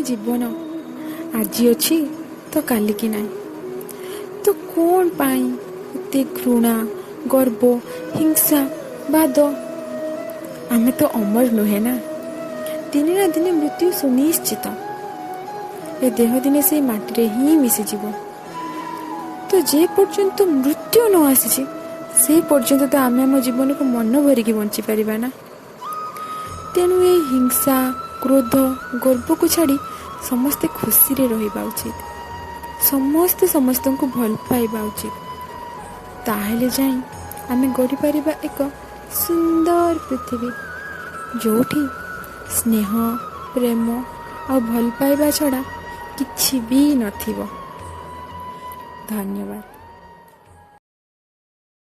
ଜୀବନ ଆଜି ଅଛି ତ କାଲିକି ନାହିଁ। ତ କ'ଣ ପାଇଁ ଏତେ ଘୃଣା, ଗର୍ବ, ହିଂସା, ବାଦ? ଆମେ ତ ଅମର ନୁହେଁ ନା। ଦିନେ ନା ଦିନେ ମୃତ୍ୟୁ ସୁନିଶ୍ଚିତ। ଏ ଦେହ ଦିନେ ସେଇ ମାଟିରେ ହିଁ ମିଶିଯିବ। ତ ଯେ ପର୍ଯ୍ୟନ୍ତ ମୃତ୍ୟୁ ନ ଆସିଛି, ସେ ପର୍ଯ୍ୟନ୍ତ ତ ଆମେ ଆମ ଜୀବନକୁ ମନ ଭରିକି ବଞ୍ଚିପାରିବା ନା। ତେଣୁ ଏଇ ହିଂସା, କ୍ରୋଧ, ଗର୍ବକୁ ଛାଡ଼ି ସମସ୍ତେ ଖୁସିରେ ରହିବା ଉଚିତ। ସମସ୍ତେ ସମସ୍ତଙ୍କୁ ଭଲ ପାଇବା ଉଚିତ। ତାହେଲେ ଯାଇ ଆମେ ଗଢ଼ିପାରିବା ଏକ ସୁନ୍ଦର ପୃଥିବୀ, ଯେଉଁଠି ସ୍ନେହ, ପ୍ରେମ ଆଉ ଭଲ ପାଇବା ଛଡ଼ା କିଛି ବି ନଥିବ। ଧନ୍ୟବାଦ।